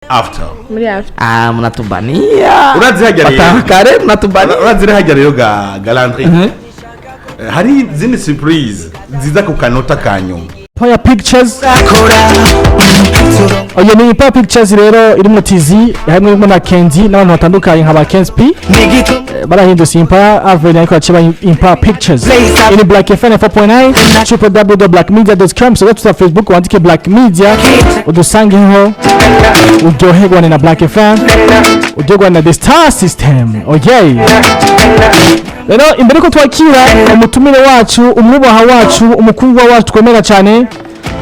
After. Muri after. Ah, mnatubania. Urazi hajya rero. Bataha kare, mnatubania. Urazi hajya rero ga Landry. Hari izindi surprise ziza ku kanota ka nyuma. Empire Pictures. Oyo ni Empire Pictures rero irimo TZ, hamwe irimo na Kenzi n'abantu batandukanye nka ba Kenzi P. Barahindutse Empire Avenue, ariko baciye ba Empire Pictures. Ini Black FM 4.9, www.blackmedia.com. So tuta Facebook, wandike Black Media, udusangeho, uryoherwane na Black FM, uryoherwane na The Star System. Okay, rero imbere ko twakira umutumire wacu, umwubaha wacu, umukundwa wacu twemera cyane,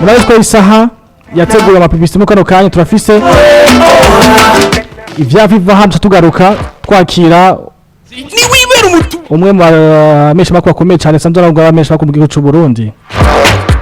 murabe ko isaha yateguye ama publicité. Mu kano kanya turafise ivya Viva hano, tugaruka twakira Niwibera umutu umwe mu bamenyesha makuru akomeye cyane, sanzwe arangwa abamenyesha makuru mu gihugu c'u Burundi.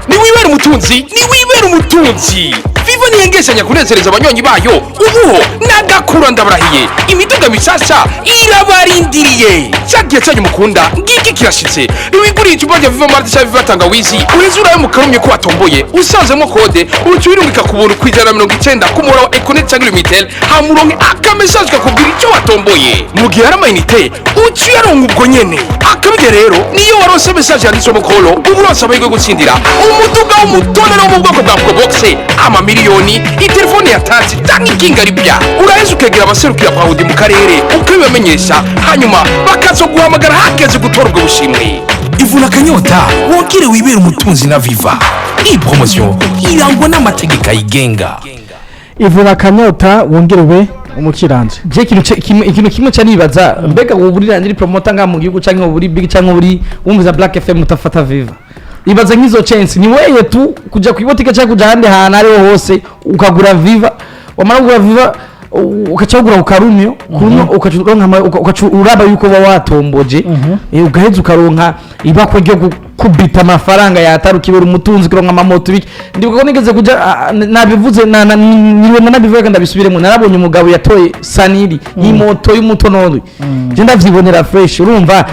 Niwibera umutunzi, niwibera umutunzi. Viva ntiyengeshanya kunezereza abanywanyi bayo. Ubuho n'agakura, ndabarahiye, imiduga mishasha irabarindiriye. Cya gihe cyanyu mukunda ngiki kirashitse. Niwiguriye icupa rya Viva Malt cyangwa Viva Tangawizi, uheze urabe mu karumye ko watomboye. Usanzemo code, uca wirungika ku buntu ku 190 ku muhora wa Econet cyangwa Lumitel, hama uronke aka message kakubwira icyo watomboye. Mu gihe hari ama unité, uca uyaronka ubwo nyene. Akabirya rero, niyo waronse message yanditsemo kolo, uba uronse amahirwe yo gutsindira umuduga w'umutonero wo mu bwoko bwa Probox, amamiliyoni, itelefone ya touch cyangwa ikinga ripya. Uraheza ukegera abaserukira Pawudi mu karere, ukabibamenyesha, hanyuma bakazoguhamagara hageze gutora ubwo bushimwe. Ivuna akanyota, wongere wibere umutunzi na Viva. Iyi promotion irangwa n'amategeko ayigenga. Ivura akanyota, wongere ube umukiranje. Je ikintu kimwe ca nibaza, mbega wowe uri Landry Promoter ngaha mu gihugu, canke wowe uri big, canke uri wumviza Black FM utafata Viva, ibaza nk'izo chance ni weye tu kuja kwibotike canke kuja ahandi hantu ariho hose ukagura Viva. Wamara kugura Viva, ukaca wugura ukarumyo kurumyo, ukaca uronka ukaca uraba yuko uba watomboje. Ugaheza ukaronka ibakwe ryo gukubita amafaranga yatari, ukibera umutunzi, ukaronka amamoto, ibiki. Ndibuka ko nigeze kuja, nabivuze niriwe nanabivuga, ndabisubiremo, narabonye umugabo yatoye saniri y'imoto y'umutonoro, je ndavyibonera fresh. Urumva,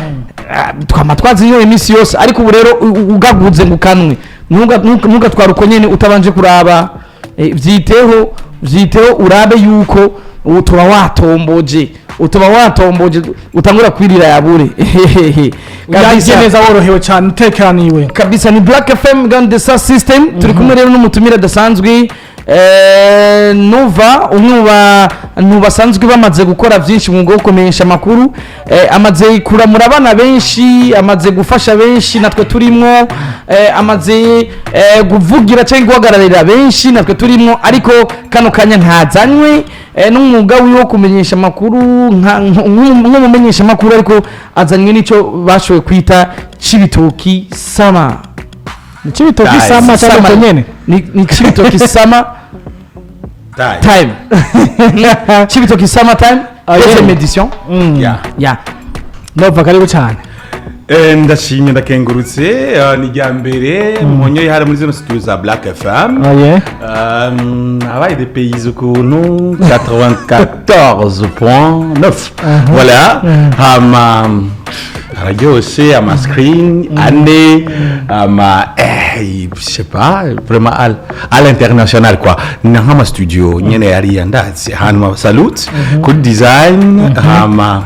twama twazinyoye iminsi yose, ariko ubu rero ugaguze ngo ukanwe, ntugatware uko nyene utabanje kuraba. Vyiteho, vyiteho, urabe yuko utuba watomboje, utuba watomboje, utangura kwirira yabure. Yagiye neza, worohewe cyane, utekaniwe. Kabisa, ni Black FM Grand the System. Turi kumwe rero n'umutumire adasanzwe, Nova, umwe mu bantu basanzwe bamaze gukora byinshi mu mwuga wo kumenyesha amakuru. Amaze kuramura abana benshi, amaze gufasha benshi, natwe turimwo. Amaze kuvugira cyangwa guhagararira benshi, natwe turimwo. Ariko kano kanya ntazanywe n'umwuga wiwe wo kumenyesha amakuru nk'umumenyesha amakuru, ariko azanywe n'icyo bashoboye kwita Cibitoki Summer. Ni Cibitoki Guys, Summer cyangwa uko nyene? Ni Cibitoki Summer Time. Time, Cibitoki Summer Time, deuxième édition. Ya. Nova, karibu cyane. Ndashimye, ndakengurutse. Ni irya mbere munyoye hari muri zino studio za Black FM. Oye. Habaye des pays ukuntu 94.9, voilà. Hama hararyoshe, ama screen ane, ama je sais pas, vraiment à l'international quoi. Ni nk'ama studio nyene yariya, ndazi hanyuma salute kuri design, hama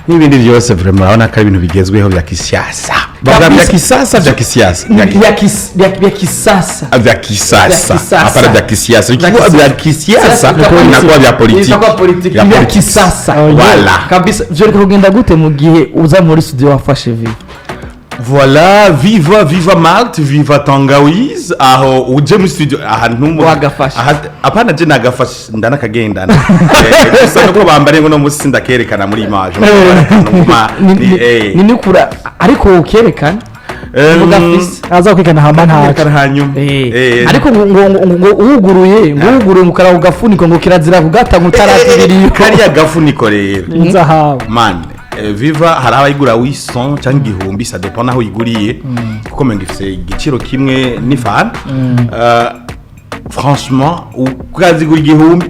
n'ibindi byose. Vraiment urabona ko ari ibintu bigezweho bya kisasa. Bavuga vya kisasa, vya kisiasa. Vya kisasa. Vya kisasa. Vya kisasa. Hapana, vya kisiasa. Vya Ikiwa kisasa. vya kisiasa inakuwa vya politiki. Itakuwa politiki. Vya Vya politiki. kisasa. Voilà. Kabisa. Vyoreka kugenda gute mu gihe uza muri studio wafashe Viva? Voilà, viva Viva Malt, viva Tangawiz. Aho uje muri studio ahantu Wagafashe. Hapana, je nagafashe, ndanakagendana. Gusa nuko bambare ngo no musi ndakerekana muri image. Numa Ni nikura, ariko ukerekana ugafise. Aza kwikana hamba ntaco. Kerekana hanyuma. Ariko ngo uwuguruye, ngo uwuguruye mukara ugafuniko, ngo kirazira kugata ngo utaratibiriyo. Kariya gafuniko rero. Inzahabu. Man, Viva hari abayigura 800 cyangwa 1000, ça dépend naho uyiguriye, kuko menga ifise igiciro kimwe n'ifana. Franchement, ukazigura 1000,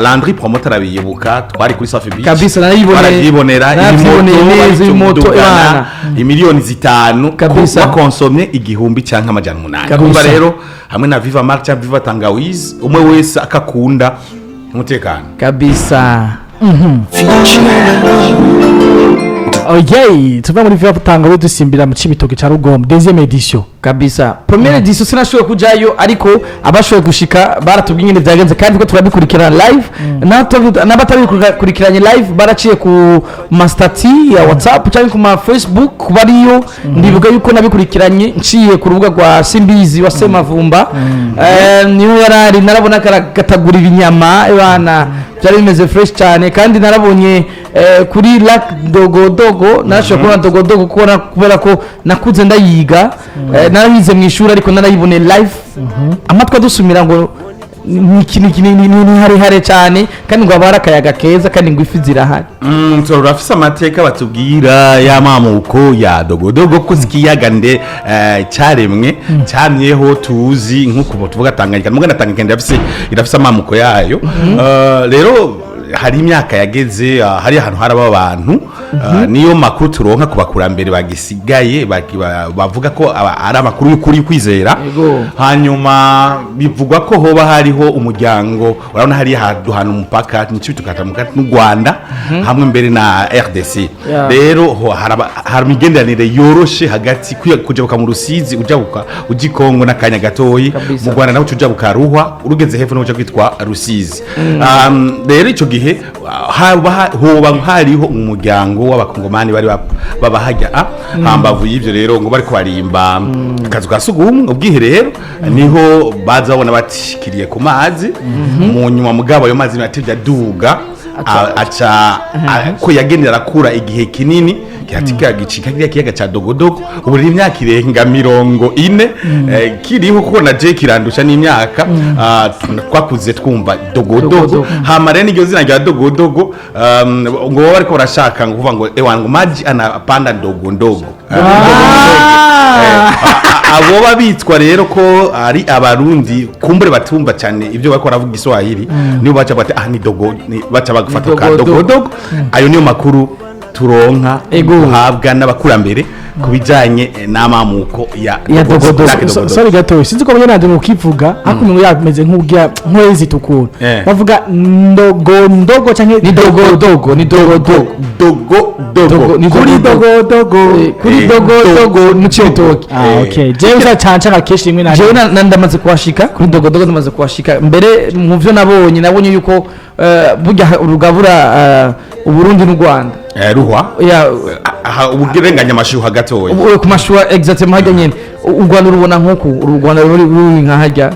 Landry Promoter arabiyibuka, twari kuri Safi Beach. Kabisa, narayiboneye. Twarabyibonera. Narabyiboneye neza, imoto, bayitudugana, ibana. imiliyoni 5 Kabisa. wakonsomye 1000 cyangwa 800. Kabisa. Kumva rero hamwe na Viva Malt cyangwa Viva Tangawizi, umwe wese akakunda. Umutekano. Kabisa. Oye, tuva muri Viva Tanga dusimbira mu Cibitoke ca Rugombo, deuxième édition. Kabisa, première édition sinashoboye kujayo, ariko abashoboye gushika baratubwiye ingene vyagenze, kandi ko turabikurikirana live. N'abatabikurikiranye live baraciye ku ma statut ya WhatsApp cyangwa ku ma Facebook kuba ariyo. Ndibuka yuko nabikurikiranye nciye ku rubuga rwa Simbizi wa Semavumba. Niho yarari, narabona karatagura ibinyama bana, byari bimeze fresh cyane. Kandi narabonye kuri Lac Dogodogo, narashoboye kubona Dogodogo kubera ko nakuze ndayiga. Narayize mu ishuri, ariko narayibone live. Amatwi adusumira ngo ni ikintu kinini, ni harehare cyane, kandi ngo haba hari akayaga keza, kandi ngo ifi zirahari. Turafise amateka batubwira y'amamuko ya Dogodogo, ko ikiyaga nde cyaremwe cyamyeho tuzi nk'uko tuvuga Tanganyika, muga na Tanganyika irafise amamuko yayo. Rero hari imyaka yageze, hari ahantu haraba abantu, niyo makuru turonka ku bakurambere bagisigaye, bavuga ko ari amakuru y'ukuri kwizera. Hanyuma bivugwa ko hoba hariho umuryango, urabona hariya duhana umupaka n'icyo tukata n'u Rwanda hamwe mbere na RDC. Rero hari imigenderanire yoroshe hagati kujabuka mu Rusizi ujabuka uja i Kongo n'akanya gatoyi. Mu Rwanda naho ujabuka Ruhwa, urugeze hepfo naho uja kwitwa Rusizi. Rero ico gihe hoba hariho umuryango w'abakongomani bari baba hajya hambavu y'ivyo. Rero ngo bariko barimba akazu ka sugumwe, ubwiherero, niho baza babona bashikiriye ku mazi. Mu nyuma mugabo ayo mazi atevye aduga, aca ko yagendera arakura igihe kinini kihatika gicika kiriya kiyaga ca Dogodogo. Ubu rero imyaka irenga 40 kiriho, kuko na je kirandusha n'imyaka. Twakuze twumva Dogodogo. Dogodogo. Hama rero n'iryo zina rya Dogodogo, ngo baba bariko barashaka ngo kuvuga ngo ewa ngo maji anapanda ndogo ndogo. Abo bitwa rero ko ari abarundi, kumbure batumva cyane ibyo bariko baravuga Igiswahili, nibo baca bati ah ni dogo baca bagafata ka Dogodogo. Dogodogo. Ayo niyo makuru turonka duhabwa n'abakurambere ku bijanye n'amamuko ya Ya Dogodogo. Lac Dogodogo. Sorry gato, sinzi ko abanyarwanda mu kivuga ariko umuntu yameze nk'ubwira nk'uwezita ukuntu bavuga ndogo ndogo canke Ni Dogodogo, ni Dogodogo. Dogo Dogo, dogo. ni kuri Dogo. Dogo dogo. Kuri Dogodogo mu Cibitoke. Ah, okay, jewe uzacanca kenshi rimwe na Jewe rimwe. ndamaze kuhashika kuri Dogodogo, ndamaze kuhashika. Mbere mu byo nabonye yuko burya rugabura Uburundi n'u Rwanda. Ruhwa. Ya. Aha ubugerenganya amashuha gatoya. Ubu ku mashuha exactement hajya nyene u Rwanda urubona nk'uku u Rwanda ruri nka hajya.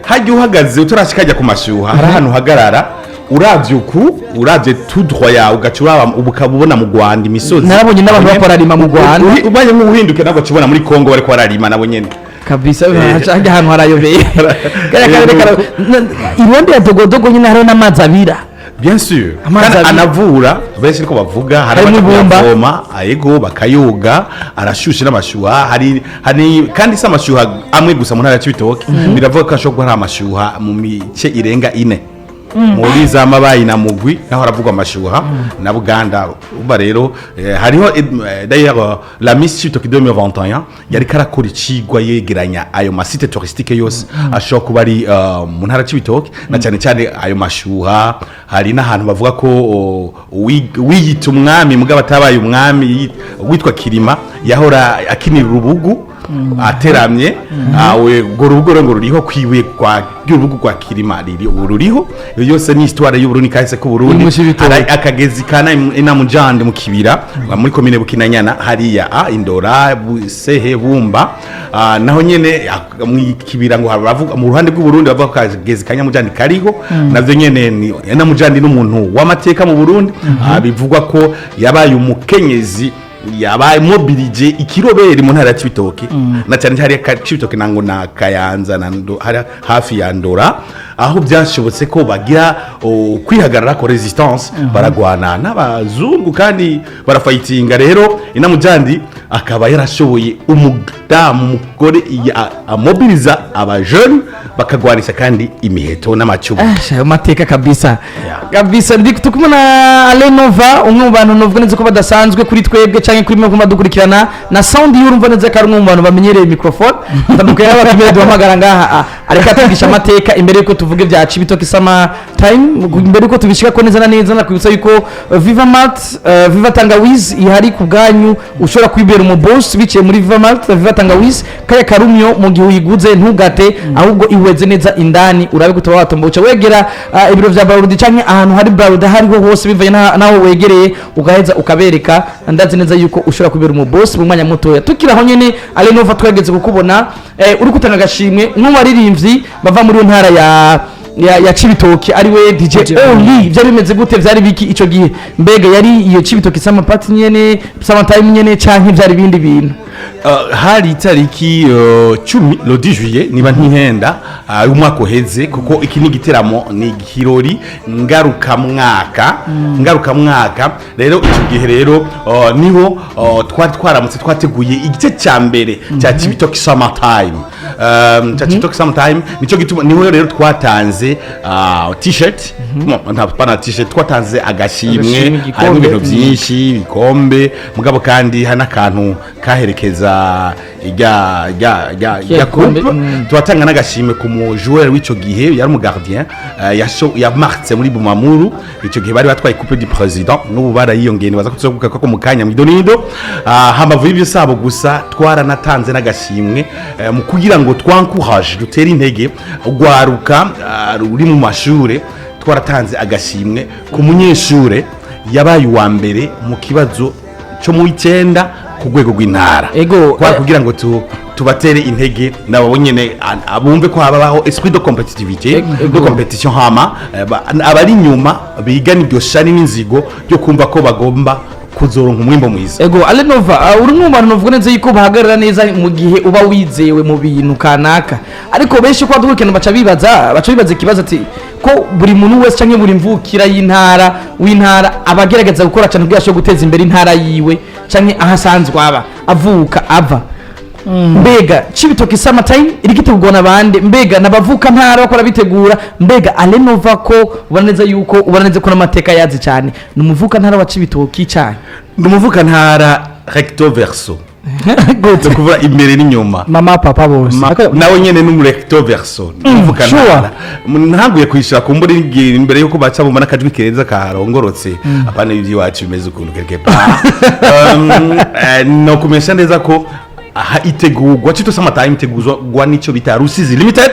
Hajya uhagaze utarashika hajya ku mashuha, hari ahantu uhagarara uravye uku, uravye tout droit yawe, ugaca uraba ubu ukaba ubona mu Rwanda imisozi. Narabonye n'abantu bariko bararima mu Rwanda. Ubaye nk'uhinduke nabwo uca ubona muri Kongo bariko bararima nabo nyene. Kabisa, hajya ahantu harayobeye kariya karere iruhande ya Dogodogo nyine hariho n'amazi abira. Bien sûr. Amazi kandi abira. Anavura benshi niko bavuga, hari Harimo abaca ibumba. kuyavoma ayego bakayoga, arashushe n'amashuha. Hari kandi si amashuha amwe gusa mu ntara ya Cibitoke, biravuga ko ashobora kuba hari amashuha mu mice irenga ine, muri za Mabayi na Mugwi naho haravugwa amashuha na Buganda. Uba rero hariho d'ailleurs la Miss Cibitoke 2021 yari karakora icigwa yegeranya ayo ma sites touristiques yose ashobora kuba ari mu ntara Cibitoke, na cyane cyane ayo mashuha. Hari n'ahantu bavuga ko wiyita umwami mugabo atabaye umwami, witwa Kirima, yahora akinira urubugu ateramye awe. Urwo rubugo rero ngo ruriho kwibuye kwa ry'urubugu rwa Kirima riri ubu ruriho. Iyo yose ni histoire y'Uburundi, kahise k'Uburundi. Mu Cibitoke. Hari akagezi ka Inamujande mu kibira muri komine Bukinanyana hariya Indora, Busehe, Bumba. Naho nyene mu kibira ngo baravuga mu ruhande rw'Uburundi bavuga ko akagezi ka Nyamujande kariho. Navyo nyene ni Nyamujande n'umuntu w'amateka mu Burundi. Bivugwa ko yabaye umukenyezi yabaye mobilije ikiroberi mu ntara ya Cibitoke, na cyane cyane hariya Cibitoke nango na Kayanza na hari hafi ya Ndora, aho byashobotse ko bagira kwihagarara ko résistance, baragwana n'abazungu kandi barafayitinga. Rero Inamujandi akaba yarashoboye Hama umugore amobiliza aba jeunes bakagwanisha kandi imiheto n'amacumu. Ah, ayo mateka kabisa. Yeah. Kabisa, ndi tukumwe na Alenova, umwe mu bantu novuga neza ko badasanzwe kuri twebwe canke kuri mwe kuma dukurikirana na sound y'urumva neza ko ari umwe mu bantu bamenyereye microphone atandukanye n'abatumire duhamagara ngaha. Ariko atwigisha amateka imbere yuko tuvuga ibya Cibitoke Summer Time, imbere yuko tubishika ko neza na neza, nakwibutsa yuko Viva Malt, Viva Tangawizi ihari ku bwanyu. Ushobora kwibera umu boss biciye muri Viva Malt, Viva Tangawizi, kaya karumyo. Mu gihe uyiguze ntugate, ahubwo iweze neza indani, urabe kutoba watomba, uca wegera ibiro vya Brarudi canke ahantu hari Brarudi hariho hose bivanye naho wegereye, ugaheza ukabereka. Ndazi neza yuko ushobora kwibera umu boss mu mwanya mutoya. Tukiri aho nyene, Alenova, twageze kukubona uri gutanga agashimwe nk'uwaririmbyi bava muri iyo ntara ya Cibitoke, ari we DJ DJ. Oli. Byari bimeze gute? Byari biki ico gihe? Mbega yari iyo Cibitoke Summer Party nyene, Summer Time nyene, canke byari ibindi bintu? Hari itariki 10, le 10 juillet niba ntihenda, umwaka uheze, kuko iki ni igiteramo, ni ikirori ngarukamwaka. Ngarukamwaka rero, icyo gihe rero niho twari twaramutse twateguye igice cya mbere cya Cibitoke Summer Time, cya Cibitoke Summer Time. Nicyo gituma niho rero twatanze t-shirt. Bon, nta pana t-shirt, twatanze agashimwe. Agashimwe, igikombe. Harimo ibintu byinshi, ibikombe, mugabo kandi hari n'akantu kaherekeza ijya ijya ijya ijya gikombe, coupe. Turatanga n'agashimwe ku mu joueur w'ico gihe, yari mu gardien, yamartse muri Bumamuru. Ico gihe bari batwaye Coupe du Président, n'ubu barayiyongeye, nibaza ko tuzovuga ko mu kanya mwidonido. Hambavu y'ibyo sabo gusa, twaranatanze n'agashimwe mu kugira ngo twancourage, dutere intege ugwaruka ruri mu mashure. Twaratanze agashimwe ku munyeshure yabaye uwa mbere mu kibazo cyo mu 9 ku rwego rw'intara. Kwa kugira ngo tubatere intege nabo nyene abumve ko habaho esprit de compétitivité, de compétition, hama abari inyuma bigana iryo shari n'inzigo ryo kumva ko bagomba kuzoronka umwimbo mwiza. Ego, Alenova, uri umwe mu bantu bavuga neza yuko bahagarara neza mu gihe uba wizewe mu bintu kanaka, ariko benshi ko badukurikirana baca bibaza ikibazo ati ko buri muntu wese canke buri mvukira y'intara w'intara aba agerageza gukora cyane kugira ashobore guteza imbere intara yiwe canke aho asanzwe aba avuka ava. Mbega Cibitoke Summer Time iriko itegurwa na bande? Mbega nabavuka ntara bakora bitegura? Mbega Alenova, ko ubona neza yuko ubona neza ko n'amateka yazi cyane, ni umuvuka ntara wa Cibitoke cyane? Ni umuvuka ntara recto verso, ni ukuvuga imbere n'inyuma. Mama, papa bose. Nawe nyene ni umu recto verso, ni umuvuka ntara. Ntanguye kwishyura kumbura imbere yuko baca bumva n'akajwi keza karongorotse, apana iby'iwacu bimeze ukuntu quelque part. No kumesha neza ko aha itegurwa Cito Summer Time itegurwa n'icyo bita Rusizi Limited.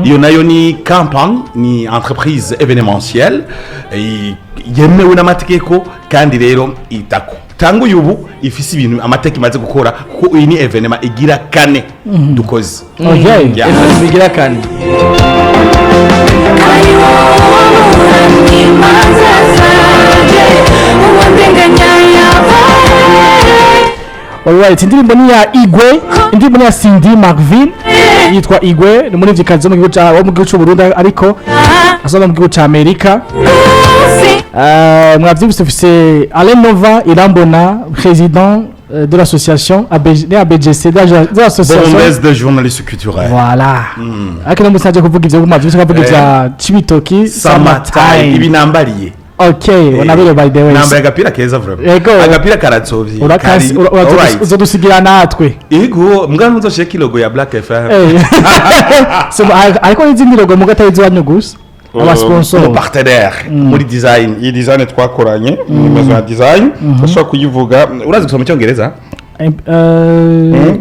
Iyo nayo ni company, ni entreprise événementielle yemewe n'amategeko, kandi rero itatanguye ubu, ifise ibintu amateka imaze gukora, kuko iyi ni événement igira kane dukoze. Okay. Yeah. Bigira kane. Ari wowe imanza zanjye, uwo ndenganya yabaye. Alright, indirimbo ni ya Igwe, indirimbo ni ya Cindy Marvin, yitwa Igwe, ni umuririmvyikazi wo mu gihugu c'u Burundi, ariko asanzwe mu gihugu ca Amerika. Mwavyumvise, ufise Alain Nova Irambona, président de l'association ABG, de ABGC, de l'association Burundaise de journalistes culturels. Voilà. Ariko no musaje kuvuga ivyo mwavyumvise, kuvuga ivya Cibitoki Summer Time, ibi nambariye. Okay, unabere by the way. Nambaye agapira keza vraiment. Yego. Agapira karatsovye. Urakasi uzodusigira natwe. Yego, mbwa ntuzoshireko ilogo ya Black FM. So, ariko n'izindi logo muga atari iziwanyu gusa, aba sponsor. Mu partenaire muri design, iyi design twakoranye ni maison ya design, bashobora kuyivuga. Urazi gusoma icyongereza?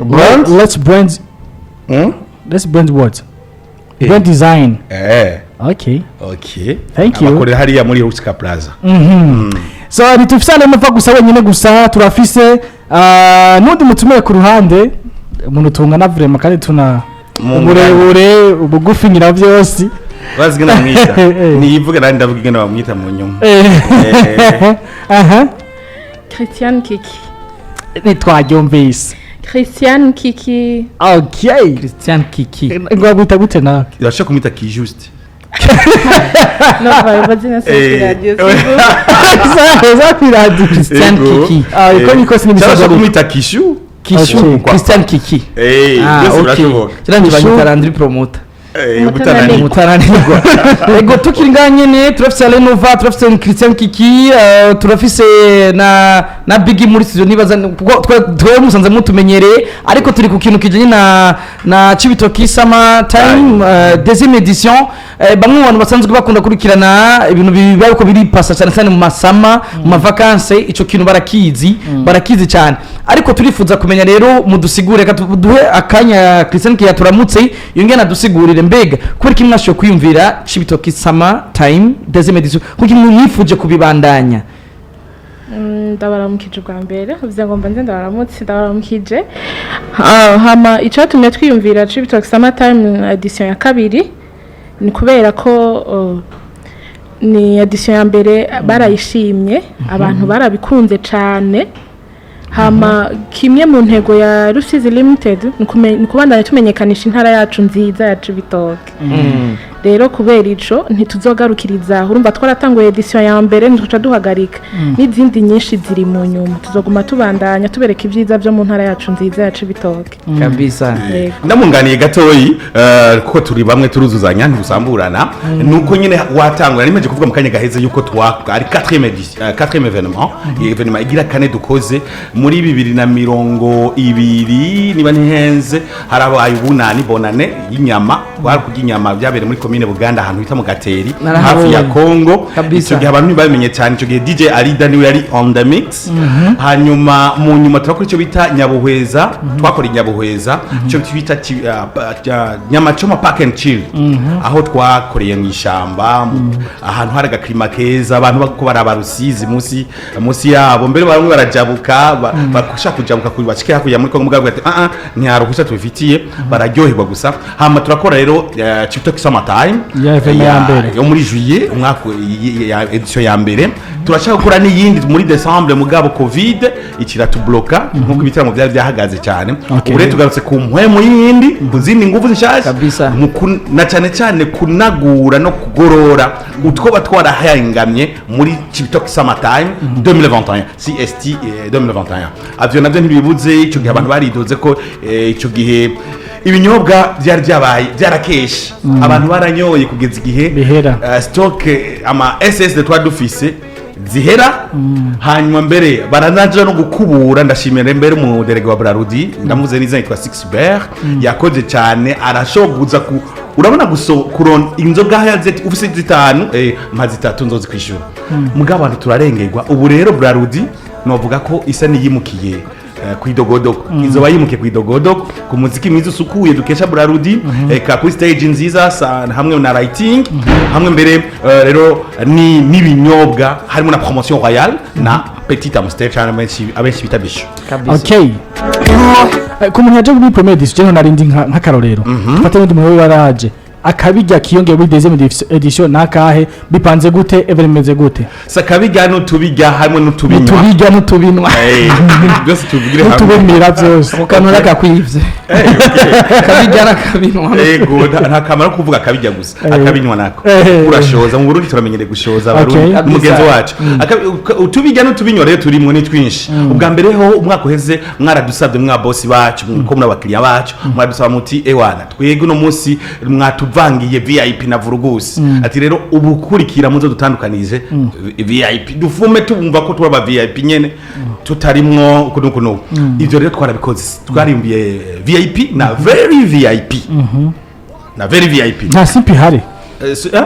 Brand? Let's brand. Mm? Let's brand what? Brand design. Okay. Okay. Thank you. Abakorera hariya muri Rusika Plaza. So ntitufise Alain gusa wenyine gusa, turafise n'undi mutumire ku ruhande, umuntu tungana vraiment kandi tuna uburebure, ubugufi, nyina byose. Urazi ingene bamwita? Niyivuge nandi ndavuga ingene bamwita mu nyuma. Aha. Christiane Kiki. Ntitwaryumvise. Christiane Kiki. Okay. Christian Kiki. Ngo bagwita gute nawe? Urashobora kumwita Kijuste. No, amazina si radio. Za kwiradiyo. Christian Yego. Kiki. Ah, iko niko Cyangwa sinibisabwa. kumwita Kishu. Kishu. Okay. Christian Kiki. Byose Ah, okay. birashoboka. Kiranje Kishu. banyita Landry Promoter. Umutananirwa. Umutananirwa. Ego, tukiri ngaha nyene turafise Alenova, turafise Christian Kiki, turafise na Biggie muri studio. Nibaza kuko twe musanze mutumenyereye, ariko turi ku kintu kijanye na Cibitoki Summer Time, deuxième édition. Bamwe mu bantu basanzwe bakunda kurikirana ibintu biba ariko biri pasa cyane cyane mu ma summer, mu ma vacances, ico kintu barakizi, barakizi cyane. Ariko turifuza kumenya rero, mudusigure, reka duhe akanya Christian Kiki yaturamutse yongera adusigurire, mbega kubera iki mwashoboye kwiyumvira Cibitoki Summer Time deuxième édition, kuki mwifuje kubibandanya? Ndabaramukije ubwa mbere, uvuze ngo mbanze ndabaramutse, ndabaramukije. Hama icyatumye twiyumvira Cibitoke Summer Time edition ya kabiri ni kubera ko ni edition ya mbere barayishimye, abantu barabikunze cyane. Hama kimwe mu ntego ya Rusizi Limited ni kubandanya tumenyekanisha intara yacu nziza ya Cibitoke. Rero kubera ico ntituzogarukiriza, urumva twaratanguye edition ya mbere, ntituca duhagarika, n'izindi nyinshi ziri mu nyuma, tuzoguma tubandanya tubereka ibyiza byo mu ntara yacu nziza ya Cibitoke. Kabisa. Yego. Ndamunganiye gatoyi, kuko turi bamwe, turuzuzanya, ntidusamburana. Nuko nyine watangura nimeje kuvuga mu kanya gaheze yuko twa ari 4e édition, 4e événement, événement igira kane dukoze muri 2020, niba ntihenze. Harabaye ubunani, bonane y'inyama, twari kurya inyama, byabereye muri komine Buganda, ahantu bita mu Gateri, Narahabonye. hafi ya Kongo. Kabisa. Icyo gihe abantu ntibabimenye cyane. Icyo gihe DJ Arida niwe yari on the mix. Hanyuma mu nyuma turakora icyo bita Nyabuhweza, twakora i Nyabuhweza icyo bita Nyamacoma Park and Chill, aho twakoreye mu ishyamba, ahantu hari agaklima keza, abantu bako baraba Rusizi munsi yabo, mbere bamwe barajabuka, bashaka kujabuka bashike hakurya muri Kongo, mugabo ati ah ah, ntiharuhushya tubifitiye, bararyoherwa gusa. Hama turakora rero Cibitoke Summer Time Ya événement ya mbere. Yo muri juillet umwaka ya edition ya mbere. Turashaka gukora n'iyindi muri décembre, mugabo Covid ikiratubloka, nkuko ibitaramo byari byahagaze cyane. Ubu rero tugarutse ku mpwemu yindi, ku zindi nguvu zishasha. Kabisa. Mu na cyane cyane kunagura no kugorora utwo twarahengamye muri Cibitoke Summer Time 2021, CST 2021. Avyo navyo ntibibuze. Icyo gihe abantu baridoze ko ico gihe ibinyobwa byari byabaye byarakeshe, abantu baranyoye kugeza igihe Bihera. Stock ama SSD twari dufise zihera. Hanyuma mbere baranaja no gukubura. Ndashimira mbere mu délégué wa Brarudi, ndamuze neza, yitwa Sixbert, yakoze cyane, arashoguza ku urabona guso kuron inzoga yaze ufise zitanu, mpa zitatu nzozikwishura. Mugabo abantu turarengerwa. Ubu rero Brarudi novuga ko isa niyimukiye kwidogodogo, izoba yimukiye kwidogodogo, ku muziki mwiza usukuye dukesha Brarudi, eka kuri stage nziza hamwe na lighting, hamwe mbere rero ni n'ibinyobwa, harimo na promotion royale na petit Amstel cyane abenshi bita Bishu. Kabisa. Okay. Ku muntu yaje muri première édition, je narindi nk'akarorero, fata n'undi muntu waraje akabijya kiyongera muri deuxième édition, nakahe bipanze gute, événement imeze gute? Sakabijya n'utubijya, harimo n'utubinywa. N'utubijya n'utubinwa. Byose tubigire hamwe. N'utubimira byose. Mu kantu n'akakwivye. Okay. Akabijya n'akabinwa. Ego, nta kamaro ko kuvuga akabijya gusa, akabinywa nako. Urashoza mu Burundi, turamenyereye gushoza abarundi. Mugenzi wacu. Utubijya n'utubinywa rero turimwo ni twinshi. Ubwa mbere ho, umwaka uheze mwaradusabye, mwa bosi bacu, ko muri abakiriya bacu, mwaradusaba muti: "Ewana, twebwe uno munsi mwatuvangiye VIP na vurugusi." Ati rero ubukurikira muzo dutandukanije VIP, dufume tubumva ko tuba VIP nyene, tutarimwo kuno kuno. Ivyo rero twarabikoze, twarimbiye VIP na very VIP na very VIP. Nta simple ihari? Eh?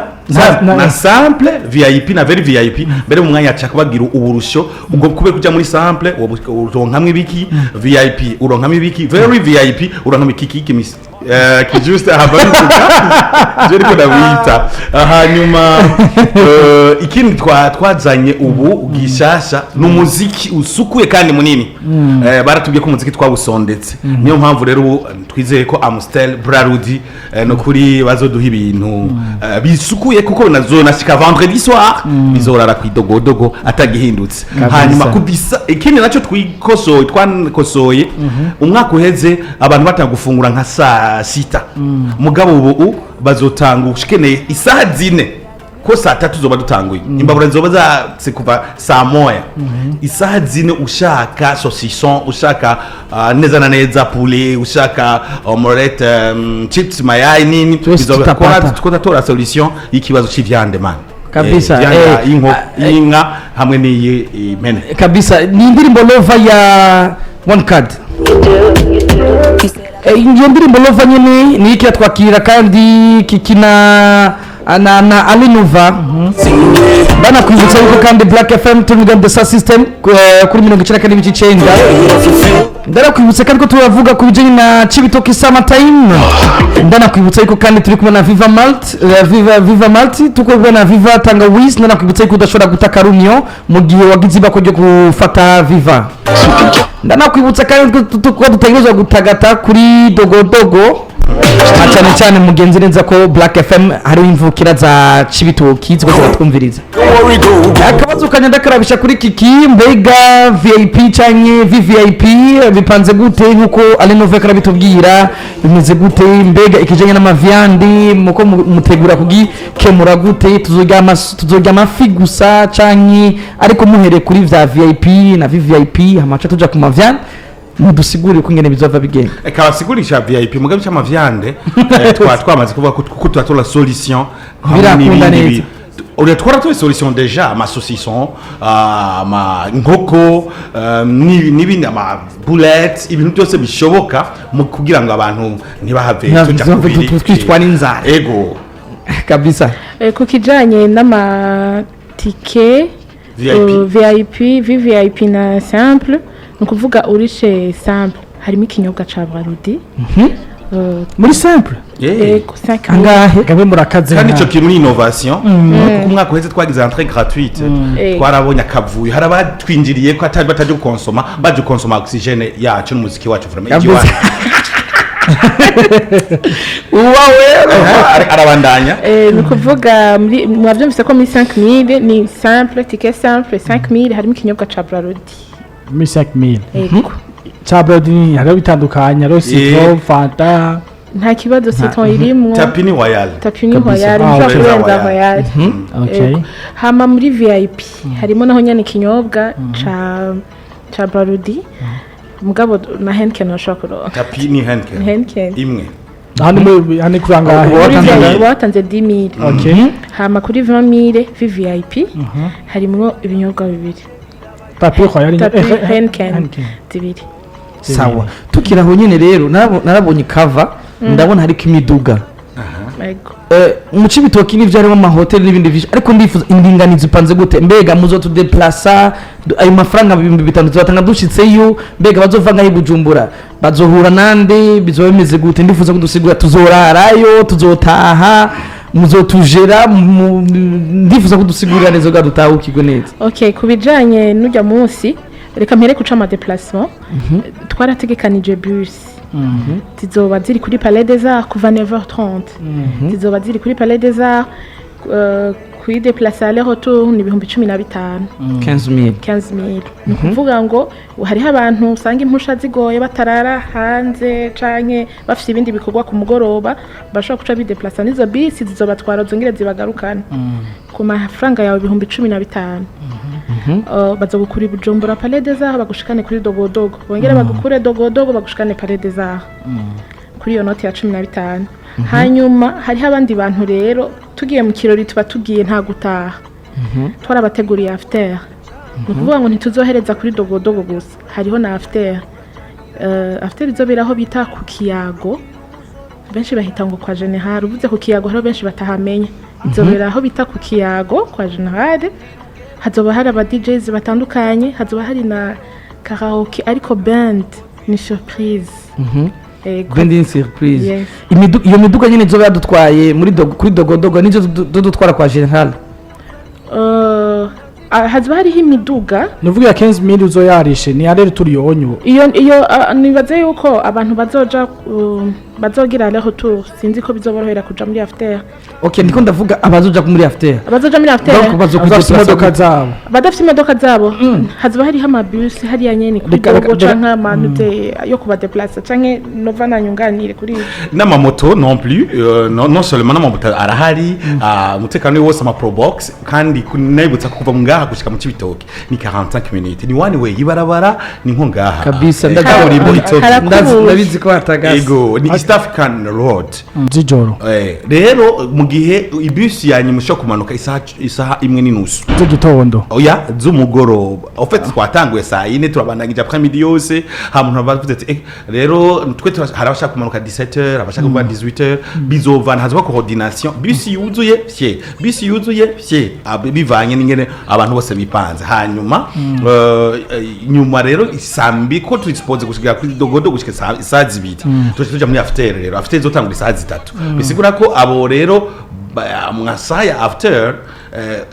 Na simple VIP na very VIP. Mbere mu mwanya aca kubagira uburusho ubwo kube kuja muri simple uronkamwe ibiki, VIP uronkamwe ibiki, very VIP uronkamwe iki iki mis ki juste ahava bivuga je ariko ndabita. Hanyuma ikindi twazanye ubu gishasha ni umuziki usukuye kandi munini. Baratubwiye ko umuziki twawusondetse, niyo mpamvu rero ubu twizeye ko Amstel, Brarudi, no kuri bazoduha ibintu bisukuye, kuko nazonashika vendredi soir bizorara kwidogodogo atagihindutse. Hanyuma kubisa ikindi nacyo twikosoye, twakosoye umwaka uheze, abantu batanga gufungura nka saa 6, mugabo ubu bazotanga ushikeneye isaha 4 Ko saa 3 zoba dutanguye, imbabura zoba zatse kuva saa 1, isaha 4. Ushaka saucisson, ushaka neza na neza poulet, ushaka omelette, chips mayai, nini. Twese bizoba- tutapata. Ko solution y'ikibazo c'ivyande, man. Kabisa, Viande eh, y'inka hamwe n'iyi impene. Kabisa, ni indirimbo Lova ya One Card. Iyo ndirimbo Lova nyine ni ikiratwakira kandi kikina na Alinova. Banakwibutsa yuko kandi Black FM turi the Sound System kuri 94.9. Ndanakwibutsa kandi ko turavuga ku bijyanye na Cibitoke Summer Time. Ndanakwibutsa yuko kandi turi kumwe na Viva Malt, Viva Malt, turi kumwe na Viva Tangawizi. Ndanakwibutsa yuko udashobora guta karumyo mu gihe wagize ibako ryo gufata Viva. Ndanakwibutsa kandi ko dutegerezwa gutagata kuri dogodogo, na cyane cyane mugenzi neza ko Black FM hariho imvukira za Cibitoki ziko ziratwumviriza. Akabazo kanya ndakarabisha kuri Kiki: mbega VIP canke VVIP bipanze gute? Nkuko Alinove karabitubwira, bimeze gute? Mbega ikijanye n'amavyandi muko mutegura kugikemura gute? Tuzorya amafi gusa canke? Ariko muhereye kuri vya VIP na VVIP, hamaca tuja ku mavyandi, mudusigurire uko ingene bizova bigenda. Kabasigurisha VIP mugabe cy'amavyande, twamaze kuvuga ko turatora solution hamwe Birakunda n'ibindi. neza. Uriya twaratoye solution déjà, ama saucisson, ama nkoko, n'ibindi, ama boulettes, ibintu byose bishoboka mu kugira ngo abantu ntibahave tuja kubiri. Twicwa n'inzara. Ego. Kabisa. Ku kijanye n'amatike VIP. VIP, VVIP na simple, ni ukuvuga urishe simple harimo ikinyobwa ca Brarudi. Muri simple? Ego, 5. Angahe? Gabe murakaze. Kandi ico kintu ni innovation, kuko umwaka uheze twagize entrée gratuite, twarabonye akavuyo, hari abatwinjiriye ko atari bataje gukonsoma, baje gukonsoma oxygène yacu n'umuziki wacu vraiment. Kabisa. Uwawe. Arabandanya. Ni ukuvuga muri mwavyumvise ko muri 5000 ni simple, ticket simple 5000, harimo ikinyobwa ca Brarudi. Muri 5000? Ego. Ca Brarudi hariho bitandukanye, hariho citron, Fanta. Nta kibazo, citron irimwo. Tapi ni Royal. Tapi ni Kabisa. Royal. Ah, Ushobora okay. kurenza Royal. Royal. Okay. Ego. Hama muri VIP harimo naho nyene ikinyobwa ca Brarudi, mugabo na Heineken urashobora kuronka. Tapi ni Heineken. Heineken. Imwe. Hano muri hano kuri angahe? Muri watanze VIP angahe? watanze 10000. Okay. Hama kuri 20000 VVIP harimwo ibinyobwa bibiri. Tapi Royal. Tapi, Heineken. Heineken. Zibiri. Sawa, tukiri aho nyene rero, narabonye kava, ndabona hariko imiduga. Ego. Mu Cibitoki n'ivyo harimo amahoteli n'ibindi vyinshi, ariko ndifuza indinganizo ipanze gute? Mbega muzotudeplasa ayo mafaranga 5000 tubatanga dushitseyo? Mbega bazova ngaho i Bujumbura bazohura nande? Bizoba bimeze gute? Ndifuza ko dusigura, tuzorarayo, tuzotaha, muzotujera ndifuza ko dusigurira neza bwa dutahukirwe neza. Okay, ku bijanye n'ujya munsi, reka mpere kuca ama déplacement. Twarategekanije bus zizoba ziri kuri Palais des Arts kuva 9h30, zizoba ziri kuri Palais des Arts. Kuyideplacer aller retour ni 15,000. 15000? 15000. Ni ukuvuga ngo hariho abantu usanga impusha zigoye, batarara hanze canke bafite ibindi bikorwa ku mugoroba, bashobora guca bideplasa n'izo bisi, zizobatwara zongere zibagarukane ku mafaranga yawe 15,000. Bazogukura i Bujumbura Palais des Arts bagushikane kuri Dogodogo, bongere bagukure Dogodogo bagushikane Palais des Arts kuri iyo noti ya 15. Hanyuma hariho abandi bantu rero tugiye mu kirori, tuba tugiye nta gutaha, twarabateguriye after. Ni ukuvuga ngo ntituzohereza kuri Dogodogo gusa, hariho na after. After izobera aho bita ku Kiyago, benshi bahita ngo kwa General. Uvuze ku Kiyago hariho benshi batahamenya. Izobera aho bita ku Kiyago kwa General, hazoba hari aba DJs batandukanye, hazoba hari na karaoke, ariko band ni surprise. Ego. Band ni surprise? Yes. Iyo miduga nyine izoba yadutwaye muri kuri Dogodogo nizo dutwara kwa General? Hazoba hariho imiduga. Nuvuga ya 15000 uzoyarishe ni aller turi yonyo? Iyo nibaze yuko abantu bazoja Bazogira aller retour, sinzi ko bizoborohera kuja muri after. Okay, ndiko ndavuga abazoja muri after. Abazoja muri after. Donc bazo Abafite imodoka zabo. Abadafite imodoka zabo, hazoba hariho amabus hariya nyene kuri Reka- dogo canke amanute yo kubadeplasa, canke nova nanyunganire kuri ivyo. N'amamoto non plus, non seulement n'amamoto arahari, umutekano wose, ama probox. Kandi nabibutsa ko kuva mu ngaha gushika mu Cibitoke ni 45 minutes, ni one way, ibarabara ni nko ngaha. Kabisa, Kaburimbo itoke. Harakubuye. Ndabizi ko hatagase. Ego, ni East African Road. Z'ijoro. Rero mu gihe ibisi ya nyuma ishobora kumanuka isaha 1:30 z'igitondo. Oya, z'umugoroba. En fait twatanguye saa 4, turabandanyije après midi yose. Ha muntu bavuze ati rero twe hari abashaka kumanuka 17h, abashaka kuba 18h, bizovana, hazoba coordination. Bisi yuzuye fye, bisi yuzuye fye. Bivanye n'ingene abantu bose bipanze. Hanyuma nyuma rero isambi ko turispoze gushika kuri dogodo gushika isaa 2, tuca tuja muri after. Rero after izotangura isaha 3, bisigura ko abo rero mu masaha ya after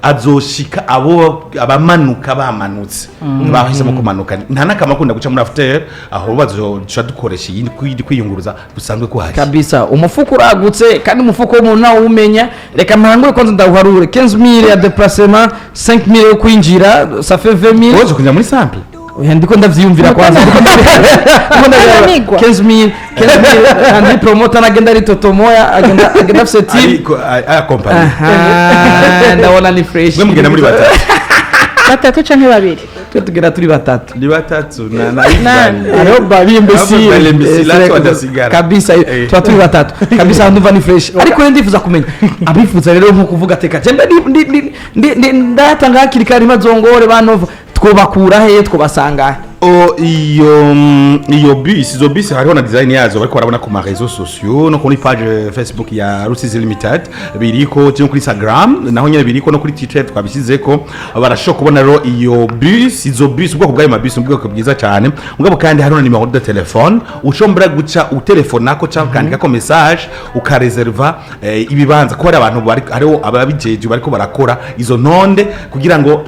azoshika abo abamanuka bamanutse, bahisemo kumanuka, nta n'akamakunda guca muri after, aho bazoca dukoresha iyindi kwiyunguruza gusanzwe kuhari. Kabisa, umufuko uragutse kandi umufuko w'umuntu nawe umenya. Reka mpangure kwanza ndawuharure: 15000 ya déplacement, 5000 yo kwinjira, ça fait 20000. Woje kuja muri simple. Oya, ndiko ndavyiyumvira kwanza. Ndiko ndavyiyumvira. Ananigwa. 15000, 15000. Andi promoter nagenda ari toto moya, agenda afise team. Ariko aya company. Aha, ndabona ni fresh. Mwe mugenda muri batatu? Batatu canke babiri. Twe tugenda turi batatu. Ni batatu na Nani? Ivan. Hariho babimbesire. Imbesire badasigara. Kabisa. Tuba turi batatu kabisa, ndumva ni fresh. Ariko rero ndifuza kumenya abifuza rero nko kuvuga teka jembe ndayatanga hakiri kare ntibazongore banova, twobakura he, twobasanga he? O, iyo bus, izo bus hariho na design yazo bariko barabona ku ma réseaux sociaux no kuri page Facebook ya Rusizi Limited biriko, cyangwa kuri Instagram naho nyene biriko, no kuri Twitter twabisizeko. Barashobora kubona rero iyo bus, izo bus, ubwoko bw'ayo mabus, ubwoko bwiza cyane. Mugabo kandi hariho na numéro de téléphone ushobora guca utelefonako cyangwa ukandikako message ukareserva ibibanza, ko hari abantu bari, hariho ababijeje bariko barakora izo ntonde kugira ngo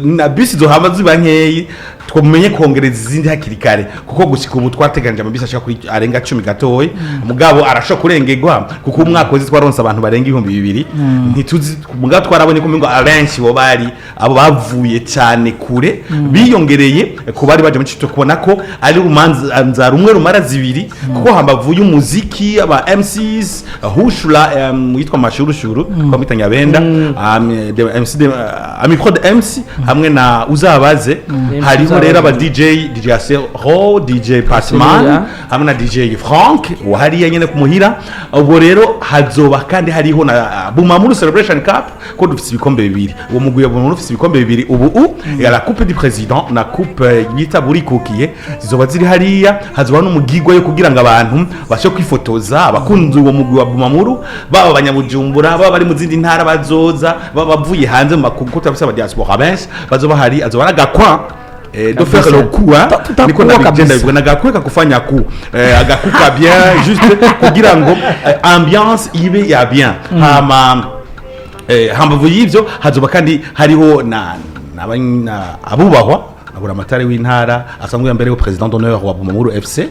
na bisi zohama ziba nkeyi twamenye kongereza izindi hakiri kare, kuko gushika ubu twateganije amabisi ashika kuri arenga 10 gatoyi. Mugabo arashobora kurengerwa kuko umwaka wese twaronse abantu barenga 2000. Ntituzi, mugabo twarabonye ko ngo abenshi bo bari abo bavuye cyane kure, biyongereye ku bari baje mu cito, kubona ko ari urumanza rumwe rumara zibiri, kuko hambavu y'umuziki, aba MCs Hushula, witwa Mashurushuru twamwita Nyabenda, the MC de Amipro de MC hamwe na Uzabaze. Hariho rero aba DJ, DJ Asero, DJ Pasman hamwe na DJ Frank wahariya nyene kumuhira. Ubwo rero hazoba kandi hariho na Bumamuru Celebration Cup, ko dufise ibikombe bibiri. Uwo mugwi wa Bumamuru ufise ibikombe bibiri ubu ya la coupe du président na coupe yita burikukiye, zizoba ziri hariya. Hazoba n'umugigwa yo kugira ngo abantu bashe kwifotoza, abakunzi uwo mugwi wa Bumamuru, baba abanyabujumbura, baba bari mu zindi ntara bazoza, baba bavuye hanze mu makungu, ko turafise aba diaspora benshi bazoba hari. Azoba ari agakwa de faire le coup, hein. Tutakuwa Niko nabigenda kabisa. bivuga nagakwe kakufanya ku agakuka bien, juste kugira ngo ambiance ibe ya bien. Hama hambavu y'ivyo hazoba kandi hariho na abubahwa abura amatari w'intara asanzwe yambere président d'honneur wa Bumamuru FC.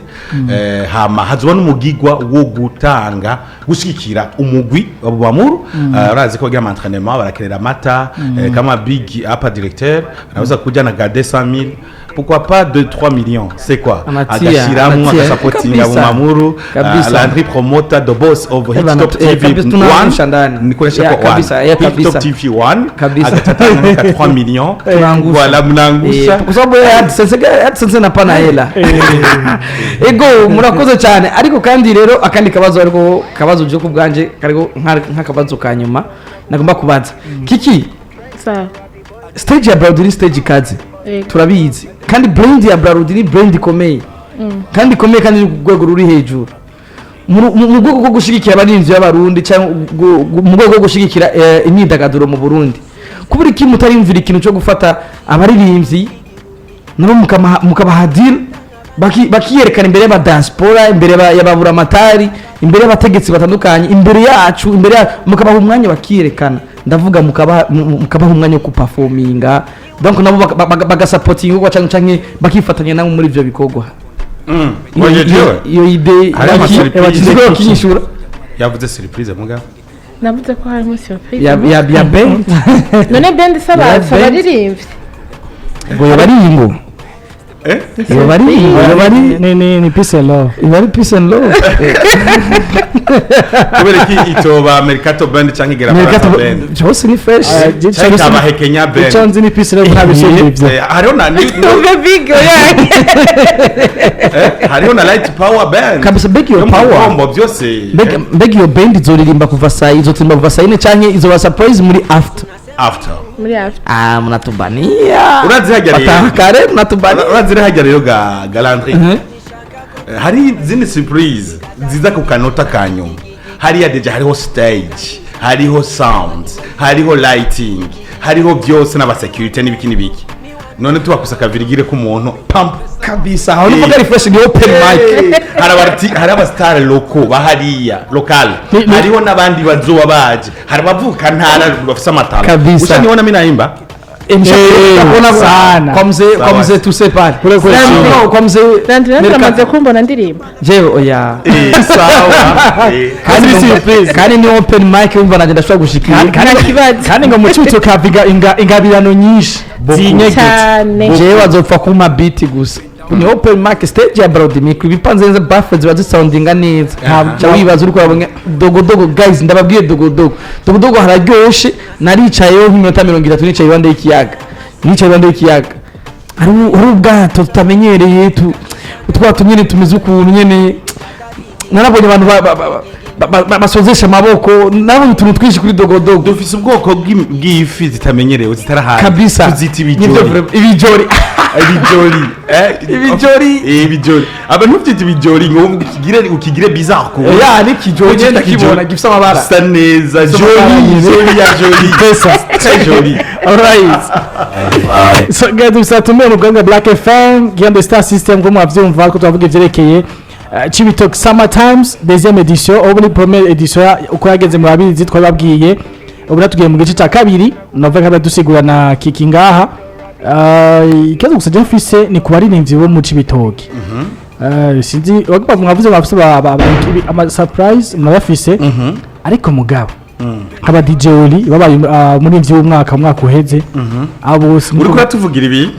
Hama hazoba n'umugigwa wo gutanga gushigikira umugwi wa Bumamuru. Urazi ko bagira ama entraînement, barakenera amata, kama big apa directeur anaweza kuja na ga 200 000, pourquoi pas 2 3 millions, c'est quoi? Amatia, agashiramwo amatia. agasapotinga Kabisa. Bumamuru. Kabisa. Landry Promoter, the boss of Hit Bana, Top TV kabisa, tunaangusha ndani. nikoresha Ya, kwa kabisa, ya, Hit Top kabisa. TV 1 Kabisa. agatatanga ka 3 millions. Tunaangusha. Voilà, mnaangusha. Kwa sababu yeye AdSense napana hela. Ego, murakoze cyane. Ariko kandi rero akandi kabazo, ariko kabazo je ku bwanje kariko nk'akabazo ka nyuma nagomba kubaza kiki. Sawa. Stage ya Brarudi ni stage ikaze. Yego. Turabizi kandi brand ya Brarudi ni brand ikomeye kandi ikomeye kandi iri ku rwego ruri hejuru mu rwego rwo gushyigikira abarinzi b'Abarundi cyangwa mu rwego rwo gushyigikira imyidagaduro mu Burundi. Kubera iki mutariyumvira ikintu cyo gufata abaririmbyi nabo mukabaha deal, bakiyerekana imbere y'abadiaspora, imbere y'ababuramatari, imbere y'abategetsi batandukanye, imbere yacu, imbere mukabaha umwanya bakiyerekana? Ndavuga mukabaha umwanya wo kuperforminga, donc nabo bagasapotinga ibikorwa canke bakifatanya nabo muri ivyo bikorwa. Oye, jewe. Iyo idée Hari ama surprise. Baki kinyishura. Yavuze surprise mugabo. Navuze ko harimo surprise. Ya band. None band saba Ya saba band. aririmbye. Ngo yoba ari iyi ngo yoba ari iyi ngo yoba ari Ni peace and love. Yoba ari peace and love. Kubera iki itoba Mercato Band canke Igera Mercato Band? Byose ni fresh. Canke ikaba Hekenya Icyo Band? nzi ni peace and love, nta bisumba ibyo. Hariho na Tumve big oya. hariho na Light Power Band. Kabisa, big your Yo mu power. Rugombo byose. Mbega iyo band izoririmba kuva saa, izotimba kuva saa 4 canke izoba surprise muri after? After. Muri after. Ah, mnatubania. Urazi hajya rero. Bataha kare, mnatubania. Urazi rero hajya rero ga Galandri. Hari izindi surprise ziza ku kanota ka nyuma. Hariya déjà hariho stage, hariho sound, hariho lighting, hariho byose n'aba security n'ibiki n'ibiki. None tubakusa akavirigire k'umuntu pump. Kabisa, aho nuvuga ari fresh, ni open mic. Hari abasitari locaux bahariya, local. Hariho n'abandi bazoba baje, hari abavuka ntara bafise amatara. Kabisa. Usa niho na minaimba. Nishakuona Sana. kwa mzee, kwa Sawa. mzee tuse pale. Kule kule chini. No, kwa mzee. Nandi nandi Mercato. amaze kumbona ndirimba. Jewe oya. Sawa. Kandi surprise. Kandi ni open mic, wumva nanjye ndashobora gushikira. Nta kibazo. Kandi ngo mu Cibitoke haviga ingabirano nyinshi zinyegetse. Cyane. Jewe azopfa kuma beat gusa. Ni open mic, stage ya Brody Micro ibipanze neza, baffles ziba zisoundinga neza. Ntabwo wibaza uri kurabona dogodogo. Guys, ndababwiye, dogodogo, dogodogo hararyoshe. Naricayeho nk'iminota 30, nicaye iruhande y'ikiyaga, nicaye iruhande y'ikiyaga. Hari ubwato tutamenyereye, tu utwato nyine tumeze ukuntu nyine. Narabonye abantu basozesha amaboko, narabonye utuntu twinshi kuri dogodogo. Dufise ubwoko bw'ifi zitamenyerewe, zitari Kabisa. tuzita Nibyo. ibijori. Vraiment, ibijori. Ibijori. Ibijori. Ibijori, abantu ntufite ibijori ngo ukigire bizarre ko Ya, ni kijori nyine, ndakibona gifise amabara. Gisa neza. Gifise amabara Joli. nyine. Joli ya joli, très joli. Alright. So guys, dusatumiye mu bwanga Black FM, Giyande Star System, ngo mwavyumva ko twavuga ivyerekeye Cibitoke Summer Times deuxième édition. Ubu ni première édition uko yageze murabizi, twababwiye. Ubu natugiye mu gice cya kabiri, navuga ko dusigura na Kiki ngaha. Ikibazo gusa je mfise ni ku baririmbyi bo mu Cibitoke. Sinzi mwavuze bafise ama surprise murabafise, ariko mugabo nk'aba DJ Oli babaye umuririmbyi w'umwaka mu mwaka uheze, abo bose Uriko uratuvugira ibi,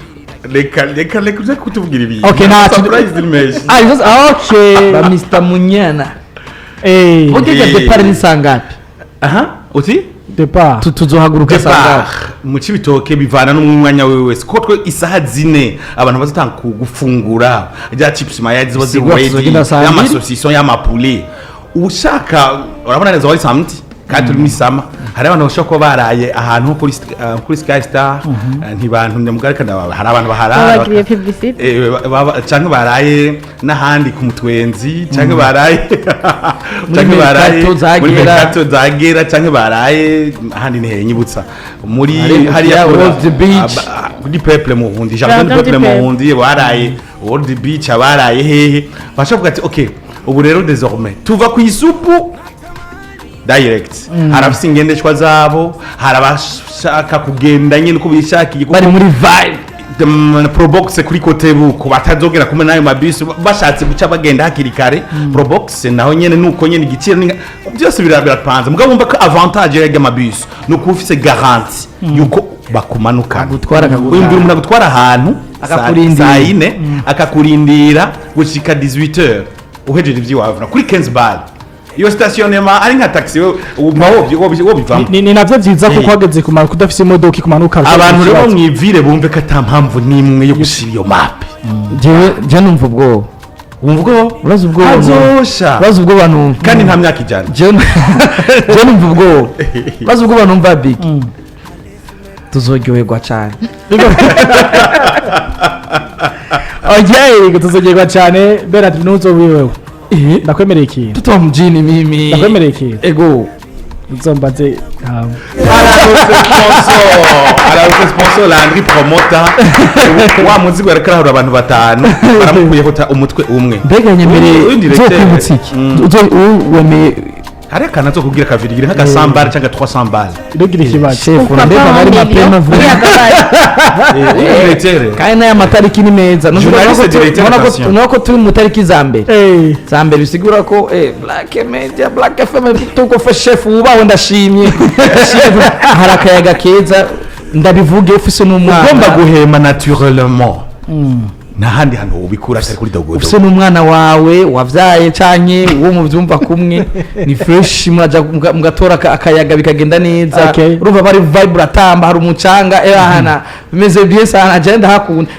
reka reka reka uze kutuvugira ibi. Okay, Surprise ni menshi. Ah, okay. Ba Mr Munyana. Burya départ ni sangapi? Aha, uti? Départ. Tuzohaguruka sangapi? Départ mu Cibitoke bivana n'umwanya wewe wese, kuko twe isaha 4 abantu bazatanga gufungura rya chips mayai ziba ziri Sigura ready, tuzogenda saa 2. y'amasosison, y'amapule ushaka. Urabona neza wari samedi kandi turi muri sama, hari abantu bashobora kuba baraye ahantu nko kuri Sky Star. Ntibantumye mugari kandi hari abantu baharara. Babagiriye publicité. Canke baraye n'ahandi ku Mutwenzi, canke baraye Mercato za muri Gera. Mercato za Gera, canke baraye ahandi ni henyibutsa muri Hari hariya World Beach. Kuri Peuple Muhundi, Jardin du Jardin Peuple du Peuple. Muhundi, baraye World Beach, abaraye hehe bashobora kuvuga ati okay, ubu rero désormais tuva ku isupu direct. Hari abafise ingendeshwa zabo, hari abashaka kugenda nyine uko bishakiye kuko Bari muri vibe. Probox kuri kote buko batazogera kumwe n'ayo mabisi, bashatse guca bagenda hakiri kare. Probox naho nyene nuko nyene igiciro byose birapanze. Mugabo wumva ko avantage y'amabisi ni ukuba ufise garantie yuko bakumanukana. Agutwara, akagutahana. Wiyumvira umuntu agutwara ahantu Akakurindira. saa 4, akakurindira gushika 18h, uhejeje ivy'iwawe kuri 15 bal iyo stationnement ari nka taxi, wewe wumva wobivamo. Ni navyo vyiza kuko hageze kumanuka udafise imodoka ikumanuka. Abantu rero mwivire bumve ko ata mpamvu n'imwe yo gusiba iyo mape. Jewe je numva ubwoba. Wumva ubwoba? Urazi ubwoba numva. Azosha. Urazi ubwoba numva. Kandi nta myaka 100. Jewe numva ubwoba, urazi ubwoba numva, big tuzoryoherwa cyane. Okay, tuzogirwa cyane. Bernard, ntuzobiwewe, ndakwemereye ikintu. Tutoba mjini mimi. Ndakwemereye ikintu. Ego. Uzombaze. Arabuze sponsor Landry Promoter wa muzigo, yariko arahura abantu batanu baramukuyeho umutwe umwe. Mbega nyemereye Uyu directeur. uzokwibutsa iki? Wemeye Hari akantu azo kubwira kavirigire nk'aka 100 balles cyangwa 300 balles. Ntugire ikibazo. Chef, urandeba bari mapema vuba. Directeur. Kandi n'aya matariki ni meza. Journaliste, directeur, attention. Nubwo ko turi mu tariki za mbere, za mbere, bisigura ko Black Media, Black FM, tuko fe. Chef wubaho, ndashimye. Chef, hari akayaga keza, ndabivuge, ufise n'umwana. Ugomba guhema naturellement, ntahandi hantu wobikura atari kuri Dogodogo. Ufise n'umwana wawe wavyaye canke uwo muvyumva kumwe, ni fresh, muraja mugatora akayaga, bikagenda neza. Urumva bari vibe, uratamba, hari umucanga, ahana bimeze bien sana. Je ndahakunda.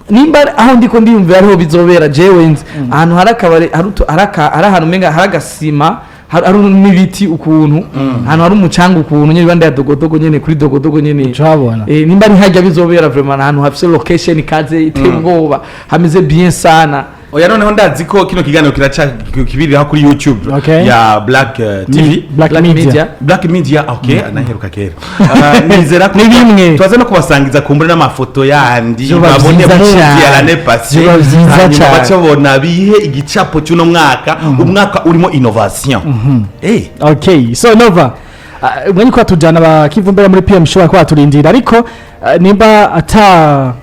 Nimba aho ndiko ndiyumvira ariho bizobera, jewe nzi ahantu hari akabari, hari ahantu umenga hari agasima, hari n'ibiti ukuntu, ahantu hari umucanga ukuntu nyene, bandi ya Dogodogo nyene, kuri Dogodogo nyene. Ucahabona. Nimba ari hajya bizobera, vraiment ahantu hafise location ikaze, iteye ubwoba, hameze bien sana. Oya, noneho ndazi ko kino kiganiro kiraca kibiriraho kuri YouTube ya Black TV. Black Black Media. Media. Black Media, okay, naheruka kera. Nizera ko Ni bimwe. tubaze no kubasangiza kumbure n'amafoto yandi, Vyoba babone vyiza movie cane. ya l'année passée. Vyoba vyiza Hanyuma cane. bace babona bihe igicapo cy'uno mwaka, umwaka urimo innovation. Okay, so Nova, umwanya ko tujyana bakivumbera muri PM ushobora kuba waturindira, ariko nimba ata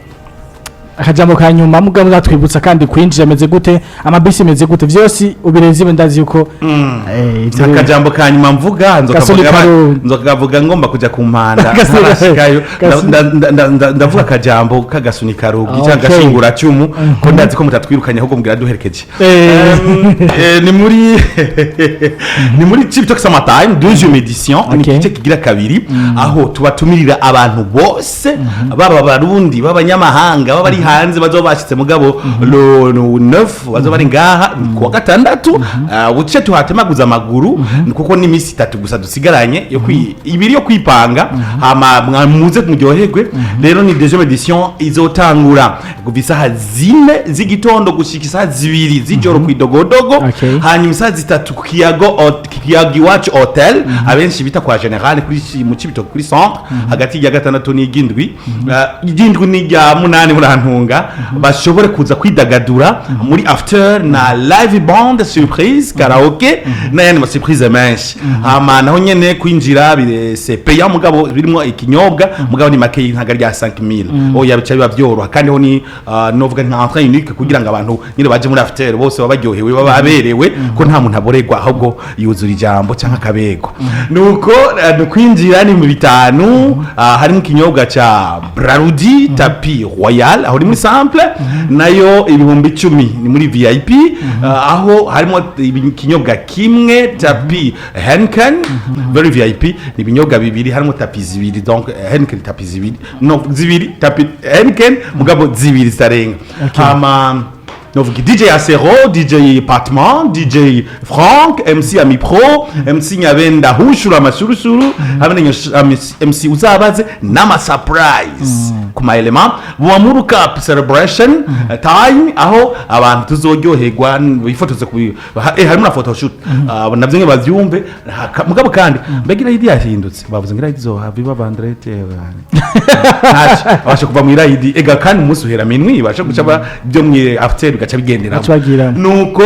akajambo ka nyuma mugabo muzatwibutsa kandi kwinjira ameze gute, amabisi ameze gute, vyose ubirezi, ndazi yuko ivyo Akajambo ka nyuma mvuga, Gasoni Karundi. nzokavuga ngomba kuja ku mpanda ntarashikayo. Ndavuga akajambo k'agasuni karugi cyangwa agashinguracumu, ko ndazi ko mutatwirukanye, ahubwo mbwira duherekeje. Ni muri Cibitoke Summer Time 12e édition, ni igice kigira kabiri, aho tubatumirira abantu bose, baba Abarundi, b'abanyamahanga, baba bari hanze, bazoba bashitse. Mugabo le 9 bazoba bari ngaha ku wa gatandatu. Buce tuhatemaguza amaguru, kuko ni iminsi 3 gusa dusigaranye yo 2 yo kwipanga, hama muze muryoherwe. Rero ni deuxième édition, izotangura kuva isaha 4 z'igitondo gushika isaha 2 z'ijoro ku Idogodogo. Hanyuma isaha 3 ku Kiyago Kiyago Iwacu Hotel, abenshi bita kwa General, kuri mu Cibitoke kuri centre, hagati ya gatandatu n'iryindwi, iryindwi n'irya munani, murantunga, bashobore kuza kwidagadura muri after na live band surprise, karaoke n'ayandi ma surprise menshi. Hama naho nyene kwinjira c'est payant, mugabo birimo ikinyobwa, mugabo ni make, ntago ari rya 5000, oya, bica biba byoroha. Kandi ho ni novuga nka entrée unique, kugira ngo abantu nyine baje muri after bose baba baryohewe, baba baberewe, ko nta muntu aboregwa, ahubwo yuzura ijambo cyangwa akabego. Nuko ni kwinjira ni mu 5, harimo ikinyobwa ca Brarudi, tapis royal, aho ni muri simple, nayo 10,000 ni muri VIP, aho harimo ikinyobwa kimwe, tapis Heineken. Very VIP ni ibinyobwa bibiri, harimo tapis zibiri, donc Heineken tapis zibiri, no zibiri tapis Heineken, mugabo zibiri zitarenga. Hama novuga DJ Acero, DJ Patman, DJ Frank, MC Ami Pro, MC Nyabenda Hushura Amashurusuru, hamwe na MC Uzabaze n'ama surprise ku ma element Buwamuru Cup celebration time, aho abantu tuzoryoherwa, bifotoze ku harimo na photoshoot. Navyo nge bavyumve. Mugabo kandi mbega irayidi yahindutse, bavuze ngo irayidi izohava iba vendredi, ntacyo abasha kuva mu irayidi ega, kandi umunsi uhera minwi, basha guca byo mu after bigaca bigendera. Baca bagiramo. Nuko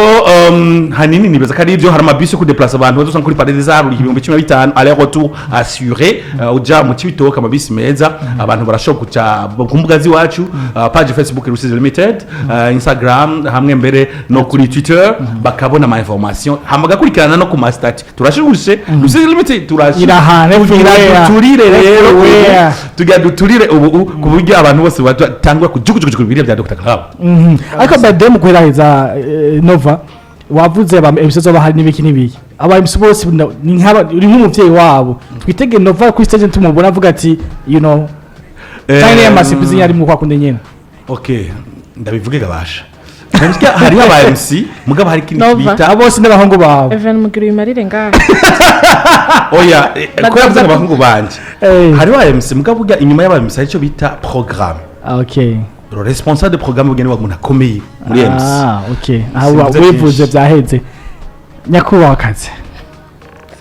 hanini nibaza ko ari ibyo. Hari amabisi yo kudeplaça abantu bazosanga kuri Palais des Arts, 15,000 aller retour assuré, uja mu Cibitoke, amabisi meza. Abantu barashobora kuja ku mbuga z'iwacu, page Facebook Rusizi Limited, Instagram, hamwe mbere no kuri Twitter, bakabona ama information, hama bagakurikirana no ku ma statut. Turashushe Rusizi Limited, turashushe. Irahana, Tugira everywhere. duturire rero ubu, Everywhere. tugira duturire ubu ku buryo abantu bose batangura kujugujugu biriya bya Dr. Club. Ariko bade mu kuheraheza, Nova, wavuze aba MC zoba hari n'ibiki n'ibiki, aba MC bose ni nk'aba uri nk'umuvyeyi wabo, twitege Nova kuri stage tumubona avuga ati cyangwa niyo masipuzi yari mu kwa kundi nyene? Okay, ndabivuge gabasha. Ntabwo hariho aba MC, mugabo hari ikindi Nova. bita Abo bose n'abahungu bawe? Even mugira uyimarire ngaha. Oya, ko yavuze ngo abahungu banje. Hariho aba MC, mugabo burya inyuma y'aba MC hari icyo bita programme. Le responsable de programme burya niwe umuntu akomeye muri MC. Ah, okay, aho Simvuze wivuze byinshi. byaheze, nyakubahwa kazi.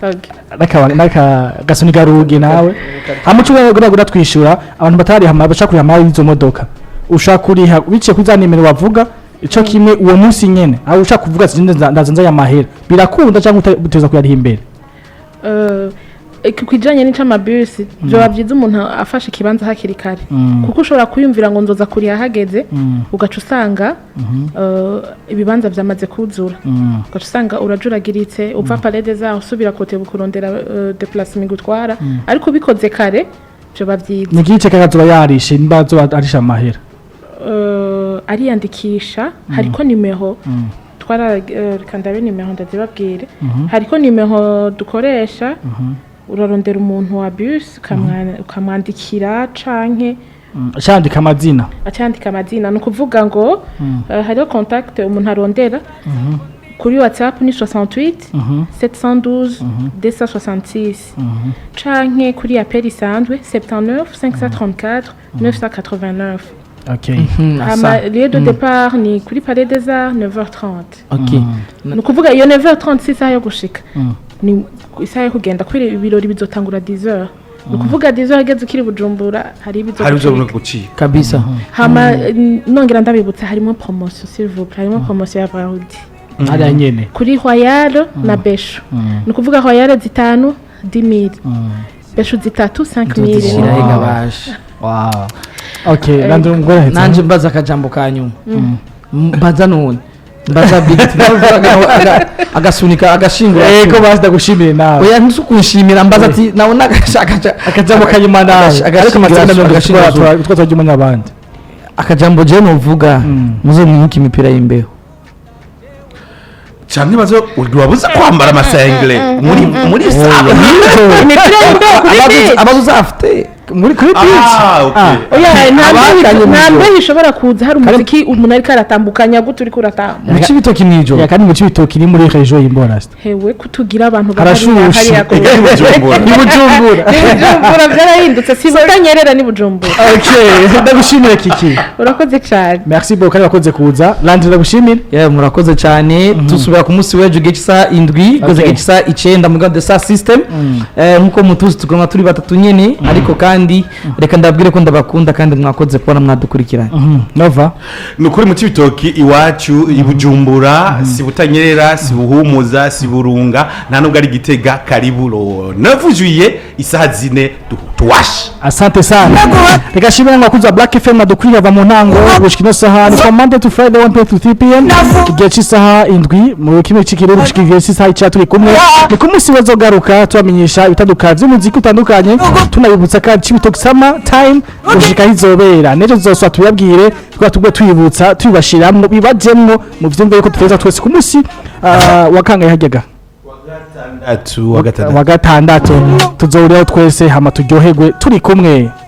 Sabwe. Naka gasoni garuge nawe hamuco gura twishura abantu batari hama bashaka kuriha amahera y'izo modoka, ushaka kuriha biciye kuri za nimero wavuga, ico kimwe uwo munsi nyene aho ushaka kuvuga ati ndaza nzaya amahera, birakunda cyangwa uteza kuyariha imbere? Ku kijanye n'ic'amabisi, vyoba vyiza umuntu afashe ikibanza hakiri kare, kuko ushobora kwiyumvira ngo nzoza kuriha hageze, ugaca usanga ibibanza vyamaze kuzura, ugaca usanga urajuragiritse uva Palais des Arts usubira kote kurondera déplacement gutwara. Ariko ubikoze kare vyoba vyiza. Ni igice kakazoba yarishe, nimba azoba arisha amahera? Ariyandikisha, hariko nimero twara, reka ndabe nimero ndazibabwire. Hariko nimero dukoresha, urarondera umuntu wa bus ukamwandikira canke Acandika amazina. Acandika amazina. Ni ukuvuga ngo hariho contact umuntu arondera kuri WhatsApp, ni 68 712 266, canke kuri appel isanzwe 79 534 989. Hama lieu de départ ni kuri Palais des Arts, 9h30. Ni ukuvuga iyo 9h30 si isaha yo gushika, ni isaha yo kugenda, kubera ibirori bizotangura 10h. Ni ukuvuga 10h ageze ukiri Bujumbura hari Hari ibyo ibizogucika. Gucika. Kabisa. Hama nongera ndabibutsa, harimo promotion, s'il vous plaît, harimo promotion ya Brarudi. Hariya nyene. Kuri Royal na Beshu. Ni ukuvuga Royal zitanu 10,000, Beshu zitatu 5000. Nzozishira he gabasha? Wow, okay, nandi ngorahetse. Nanje mbaza akajambo ka nyuma, mbaza none, mbaza Big T agasunika agashingura. Ego, basi ndagushimiye nawe. Oya, ntukunshimira, mbaza ati nawe nagashaka Akajambo kanyuma nawe, ariko amatsinda 30 twajya umenya abandi. Akajambo je novuga, muze mwibuke imipira y'imbeho. Canke bazo wabuza kwambara amasengere muri salle. Imipira y'imbeho kuri beach? Abazo afite muri kuri beach. Ah, okay. Oya, nta Abakanye mbeho, nta mw'ijoro. mbeho ishobora kuza hari umuziki, umuntu ariko aratambukanya gute uriko uratamba? Mu Cibitoki mw'ijoro. Ya, kandi mu Cibitoki ni muri région y'Imborasta. Hewe, kutugira abantu Harashushe. hariya ku Bujumbura. Ni Bujumbura. Ni Bujumbura, byarahindutse, si Butanyerera, ni Bujumbura. Okay, ndagushimire Kiki. Urakoze cyane. Merci beaucoup, kandi wakoze kuza. Landry, ndagushimire. Yeah, murakoze cyane. Tusubira ku munsi w'ejo igihe cy'isaha 7 kugeza igihe cy'isaha 9 muri de sa system. Nkuko mutuzi, tuguma turi batatu nyene, ariko kandi reka ndabwire ko ndabakunda kandi mwakoze kubona mwadukurikiranye. Nova. Ni ukuri, mu Cibitoki iwacu i Bujumbura, si Butanyerera, si Buhumuza, si Burunga, nta nubwo ari Gitega. Karibu le 9 juillet isaha 4 tuwashe. Asante sana. Reka shimira mwakuzi wa Black FM madukwira va mu ntango gushika ino saha. Ni from Monday to Friday, 1 pm to 3 pm, igihe cy'isaha 7 mu kimwe cy'ikirundi gushika igihe cy'isaha 9 turi kumwe. Ni ku munsi bazogaruka tubamenyesha ibitandukanye by'umuziki utandukanye, tunabibutsa kandi Cibitoke Summer Time gushika aho izobera. N'ejo tuzosubira tubabwire, twaba tubwo tuyibutsa, tubibashiramwo, bibajemwo mu vyumve yuko tuteza twese ku munsi wa kangahe hajyaga? Wa gatandatu. Wa gatandatu tuzohuriraho twese, hama turyoherwe turi kumwe.